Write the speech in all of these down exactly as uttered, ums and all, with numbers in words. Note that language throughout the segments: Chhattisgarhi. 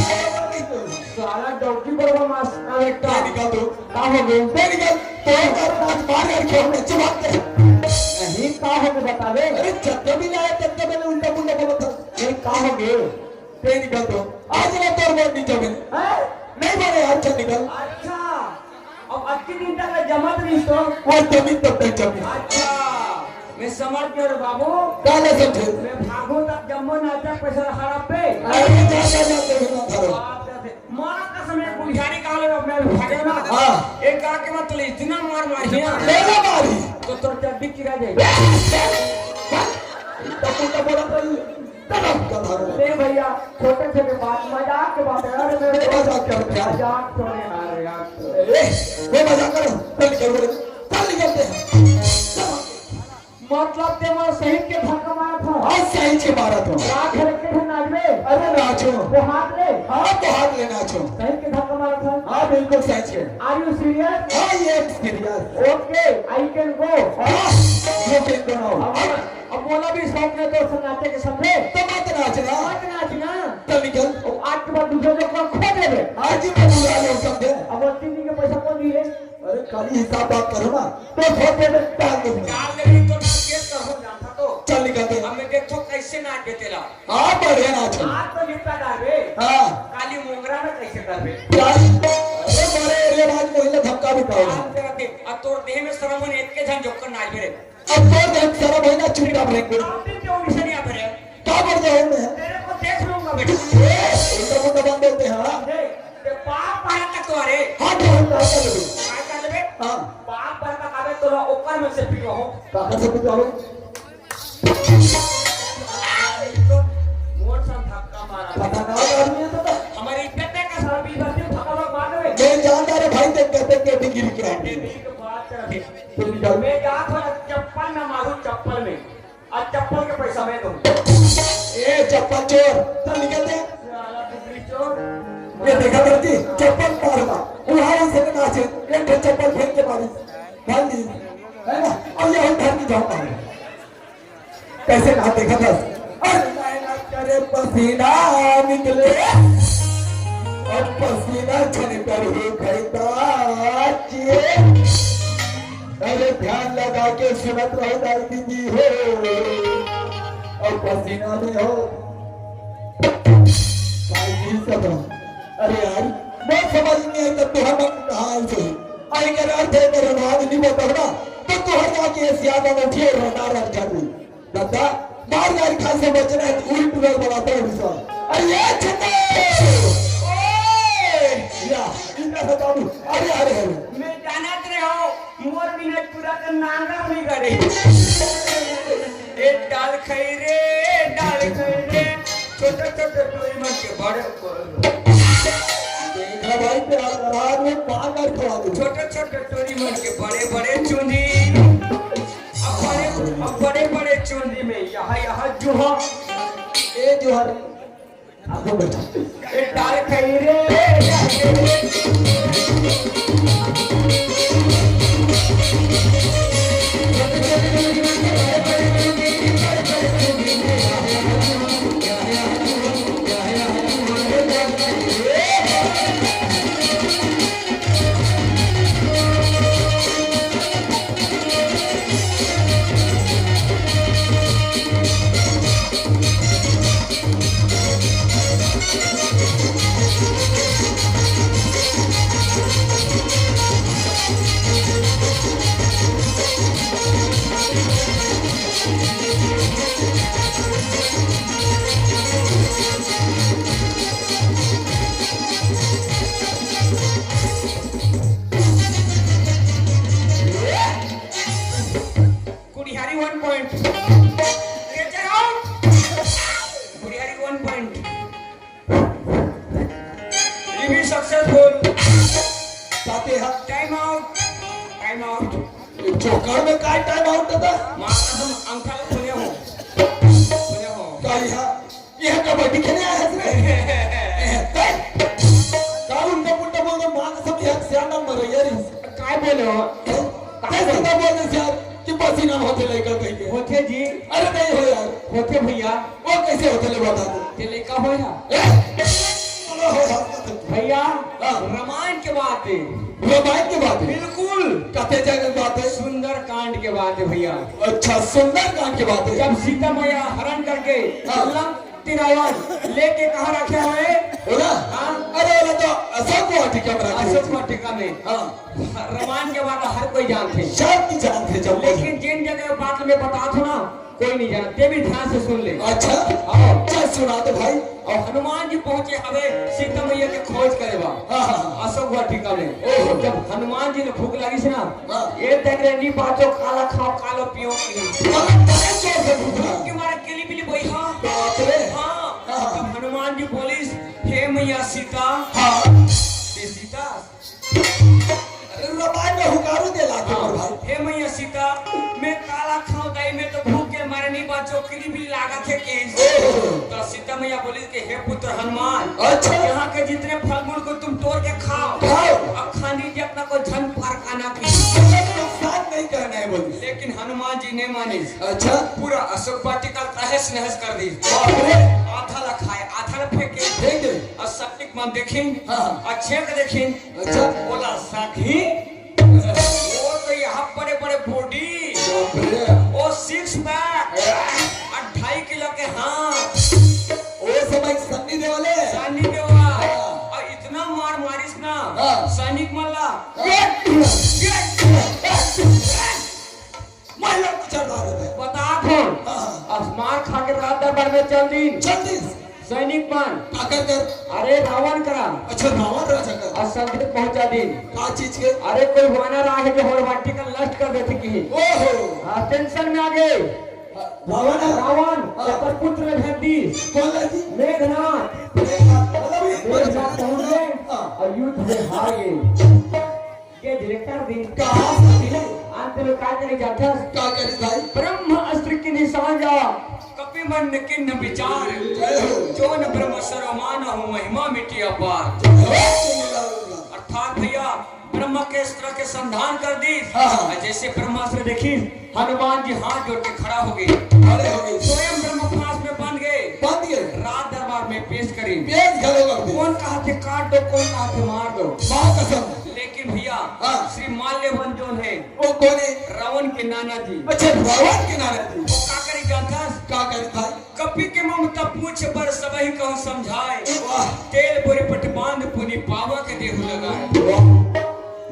साला डौकी बरवा मास्टर का बेटा। ए निकल तू। का हो गे? ए निकल। तो यार आज मार यार, क्यों बच्चे बात कर? नहीं, का हो गे बतावे? अरे जब भी लाया तब तब मैंने उल्टा पुल्टा बोला था। नहीं, का हो गे? ए निकल तू। आज ना तोर बात नहीं जमे। हैं? नहीं मारे यार, चल निकल। अच्छा, अब अतके दिन तक जमत रहिस तो? वो जमीन तब तक जमीन। अच्छा, मैं समझ गया रे बाबू। का ले समझे? मैं भागो तब जम्मो नाटक पैसा हड़प पे। अरे जा, जा, जा, जा, जा, जा। बाप रे, माँ कसम, एक बुढ़ियारी का ले, मैं भागे ना। हाँ। एक गा के मत ले, इतना मार मारी ना। ले ना मारी। तो तोर चड्डी किरा जाए। तब तू तो बोला था, तब हम कल हरो। नहीं भैया, छोटे छोटे बात, मजाक के बात है। अरे मेरे ये मजाक क्या होता है? मजाक तो नहीं आ रहे यार। ए, वो मजाक करो। चल निकल बोले। चल निकलते हैं। चल। मतलब ते मोर सही के धक्का मारत हो। आज सही के मारत हो। रात भर के ठन नाचबे। अरे नाचो। वो हाथ ले। हाँ, तो हाथ ले नाचो। सही के धक्का मारत हो। हाँ, बिल्कुल सही के। Are you serious? हाँ, ये serious. Okay, I can go। हाँ, you can go now। अब, अब मोला भी शौक नहीं तो नाचे के समझे। तो मत नाच ना। मत नाच ना। चल निकल। अब आज के बाद दूसरे को खो देबे। आज ही मैं बुला लो समझे। अब वो तीन दिन के पैसा कौन दिए? अरे, खाली हिसाब बात करो ना, तो सौ रुपये में डाल दूंगा। डाल देबे तो नाच के तो हो जाता तो। चल निकल दे। अब मैं देखो कैसे नाच बे तेला। हाँ, बढ़िया नाच है। आज तो निपटा डाल बे। हाँ। काली मोंगरा में कैसे कर बे? यार, अरे, बड़े एरिया राज महिला धक्का भी पाओ। काम से रखे। अब तोर देह में शर्म होने इतने झन जोकर नाच बे रे। अब तोर देह में शर्म होई ना, चुपचाप रह के। आप दिन के उड़ी से नहीं आप रे। का बढ़ जाए मैं? तेरे को देख लूंगा बेटा। ए, उल्टा पुल्टा बात बोलते हैं, हाँ? ए, ते बाप आया तक तो अरे। हाँ, तो हम क्या कर लेंगे? क्या कर लेबे? हाँ। बाप भर का काबे तो लो, ऊपर में से पी लो। काकर से पी लो? मोर सन धक्का मारा। खतरनाक आदमी है तो। हमारी इज्जत है का सारा बीस बस्ती में धक्का लोग मार देवे। मैं जानता रे भाई, देख कहते के डिग्री क्या है। ये भी तो बात कर। तू निकल। मैं जा थोड़ा चप्पल ना मारू, चप्पल में। आज चप्पल के पैसा मैं दूँ। ए चप्पल चोर, चल निकल दे। साला कुकरी चोर। ये देखा करती, चप्पल मारता। उधार से नाचे, एक ठो चप्पल फेंक के मारी। भाग ली। है ना? और ये हम घर में जाऊंगा। कैसे कहा देखा था? और मेहनत करे पसीना निकले। और पसीना छन कर ही भरता। अरे ध्यान लगा के सुनत रहो दाई दीदी हो, और पसीना में हो। भाई जी सब। अरे यार, मैं समझ नहीं आई तब तो हम कहाँ से। आई कर अर्थ है, अगर अनुवाद नहीं बताओ ना, तो तुहर जाके ये सियादा में उठिए और रटा रट जाती। दादा, मार मार खा से बचना है, उल्ट में बनाता है उड़ीसा। अरे ये छक्का! ओए! या, इनका बताओ। अरे, अरे, अरे। मैं जानत रहे हो, मोर बिना पूरा का नांगर नहीं करे। ए डाल खई रे, डाल खई रे, छोटे छोटे टोरी मन के बड़े। देखा भाई, पे आराम में मार मार खवा दो। छोटे छोटे टोरी मन के बड़े बड़े चुंदी। अब बड़े, अब बड़े बड़े चुंदी में यहाँ, यहाँ जुहा। ए जुहा रे। आगू बैठा। ए डाल कुड़िहारी वन पॉइंट। Catcher out. कुड़िहारी वन पॉइंट। ये भी सक्सेसफुल। ताते हा। Time out. Time out. ये जोकर में काय टाइम आउट था? मार कसम अंकल सुने हो। सुने हो। काय हा? ये कबड्डी खेले आया है रे। ए, तै। का उल्टा पुल्टा बोल दो, माँ कसम, ये सियान नंबर है यार। काय बोले हो? तै सीधा बोल दे यार कि पसीना होते लइका कहिके। होते जी। अरे नहीं हो यार। होते भैया। वो कैसे होते ले बता दो। ते लइका हो या? ए, चलो हो यार। भैया, हाँ। रामायण के बात है। रामायण के बात है? बिल्कुल। कते जगह बात है? सुंदर कांड के बात है भैया। अच्छा, सुंदर कांड के बात है। जब सीता मैया हरण करके हाँ। लंक तिरावन लेके कहाँ रखे हुए? बोला? हाँ। अरे, बोला तो अशोक वाटिका में रखे अशोक हुए। वाटिका में। हाँ। रामायण के बात हर कोई जानते हैं। सब की जानते जब लेकिन जिन जगह बात में बता दो ना, कोई नहीं जानते, भी ध्यान से सुन ले। अच्छा। हाँ। चल सुना दे भाई। और हनुमान जी पहुंचे हवे सीता मैया के खोज करे बा। हाँ, हाँ, हाँ। अशोक वाटिका में। ओहो। जब हनुमान जी ने भूख लगी थी ना, हाँ। ये देख रहे नहीं बाचो काला खाओ कालो पियो की। मतलब बड़े जोर से भूख लगा। कि मारे केली बिली बोई हाँ। बाप रे। हाँ। हाँ। तब हनुमान जी बोलिस, "हे मैया सीता।" हाँ। हे सीता। अरे रमायण में हुकारू दे लाते हाँ। मोर भाई। हे मैया सीता, मैं काला खाओ दाई, मैं तो भूख के मारे नहीं बाचो केली बिली लागत है केस। ओहो। तो सीता मैया बोली कि हे पुत्र हनुमान, अच्छा। यहाँ के जितने फल मूल को तुम तोड़ के खाओ। खाओ। अब खानी जी अपना को झन फरकाना की। मतलब नुकसान नहीं करना है बोली। लेकिन हनुमान जी ने मानी। अच्छा। पूरा अशोक वाटिका तहस नहस कर दी। बाप रे। आधा ला खाए, आधा ला फेंके। फेंक दे। और सटीक मन देखिन। हाँ। और छेक देखिन। अच्छा। बोला सखी, वो तो यहाँ बड़े बड़े बॉडी, बाप रे। वो सिक्स पैक, हाँ। और ढाई किलो के हाथ। वो समय सन्नी देवल है। सन्नी देवल। हाँ। और इतना मार मारिस ना, हाँ। सैनिक मन ला। हाँ। Gate, gate, gate. महिला को चढ़ा देते हैं। बता कौन? हाँ, हाँ। अब मार खा के रात दरबार में चल दी। चल दी। सैनिक मन। काकर कर? अरे रावण करा। अच्छा, रावण राजा कर। और संदेश पहुंचा दी। का चीज के? अरे कोई वानर आहे जो हमर वाटिका नष्ट कर देथे की। ओहो। हाँ, टेंशन में आ गए। रावण है? रावण, हाँ। ओकर पुत्र भेज दी। कौन है जी? मेघनाथ। मेघनाथ, मतलब ये मेघनाथ पहुंच गए हाँ। और युद्ध में हार गए। ये डायरेक्टर भी कहाँ से मिले? अंत में का करे जाथस? का करे भाई? ब्रह्म अस्त्र के निशान जा, कपि मन किन्न विचार। जय हो। जो न ब्रह्म सर्वमान हो, महिमा मिटी अपार। जय हो। अर्थात भैया, ब्रह्म के अस्त्र के संधान कर दी। हाँ, हाँ। और जैसे ब्रह्मास्त्र देखी, हनुमान जी हाथ जोड़ के खड़ा हो गए। खड़े हो गए। स्वयं ब्रह्म पास में बन गए। बन गए। राज दरबार में पेश करी। पेश घलो कर दी। कौन कहा थे काट दो, कौन कहा थे मार दो। माँ कसम। लेकिन भैया, हाँ। श्री माल्यवन जो है, वो कौन है? रावण के नाना जी। अच्छा, रावण के नाना जी। वो का करी जानथस? का करी भाई? कपि के ममता पूछ बर सबहि कहूँ समझाए। वाह। तेल बोरी पट बांध पुनि पावक देहु लगाए। वाह।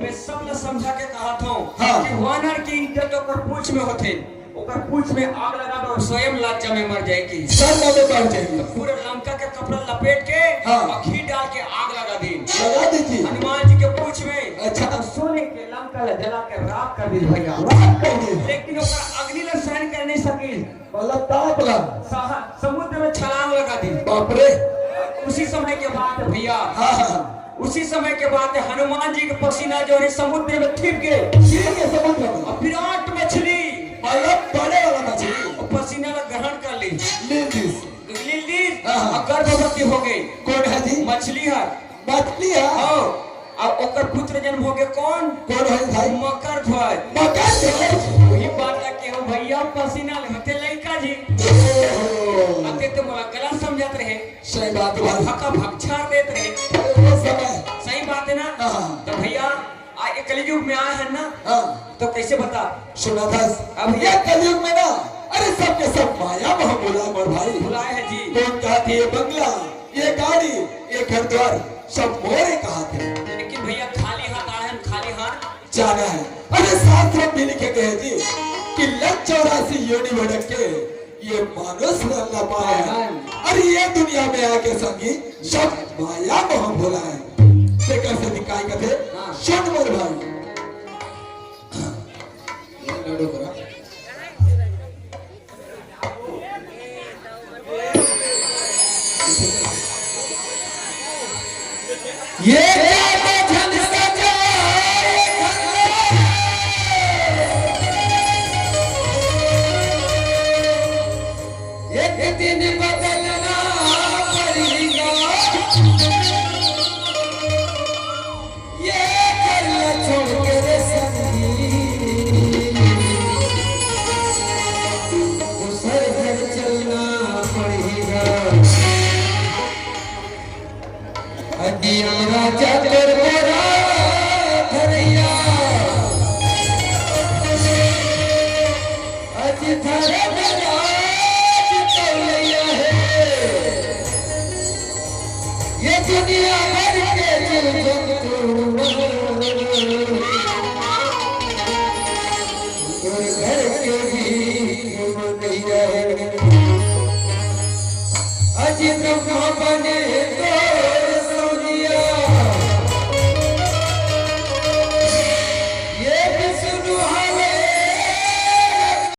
मैं सब ला समझा के कहा था हाँ। कि वानर की इज्जत ओकर पूछ में होथे। ओकर पूछ में आग लगा दो, स्वयं लज्जा में मर जाएगी। सब में मर जाएगी। तो पूरा लंका के कपड़ा लपेट के हाँ। और घी डाल के आग लगा दी। लगा दी थी। हनुमान जी के पूछ में। अच्छा। तो सोने के लंका ला जला के राख कर दी भैया। राख कर दी। लेकिन ओकर अग्नि ला सहन कर नहीं सकी। मतलब ताप ला। सहा-, समुद्र में छलांग लगा दी। बाप रे। उसी समय के बात है भैया। हाँ, हाँ, हाँ। उसी समय के बात है, हनुमान जी के पसीना जो है समुद्र में छिप गए। छिप गए समुद्र में। और विराट मछली। मतलब बड़े वाला मछली। और पसीना ला ग्रहण कर ली। ले ली। ले ली। हाँ। अउ गर्भवती हो गई। कोन हे जी? मछली हे। मछली हे? हाँ। अउ ओकर पुत्र जन्म हो गए कोन? कोन हे भाई? मकर ध्वज। मकर ध्वज। वही बात हे कि हम भैया पसीना ले होते लइका जी। ओहो। अते तो मोला गलत समझत रहे। सही बात हे भाई। भका भक छाड़ देत रहे। वो समय। सही बात हे ना? हाँ। तो भैया, आ, ये कलयुग में आए हैं ना? हाँ। तो कैसे बता? सुना था। अब ये कलयुग में ना, अरे सबके सब माया मोह भुलाए मोर भाई। भुलाए हे जी। कोन कहा थे ये बंगला, ये गाड़ी, ये घर द्वार, सब मोरे कहा थे। लेकिन भैया खाली हाथ आए हैं, खाली हाथ। जाना हे। अरे शास्त्र में भी लिखे गए हे जी कि लख चौरासी योनि भटक के ये मानुष जन्म पाए। हाँ। अरे ये दुनिया में आके संगी सब माया मोह भुलाए। तेकर सेती काय कथे? हाँ। सुन मोर भाई। ये लड्डू करा। ये क्या तो झंझट है, ये झंझट। एक दिन बदलना पड़ेगा। ये घर न छोड़ के रे संगी, दूसर घर चलना पड़ेगा। अजी हम राजा तोर मोरा घरैया, अजी धर्म राज तोर हे। ये दुनिया भर के जीव जंतु तोर घर के भी मनैया हे। अजी ब्रह्मा बने तो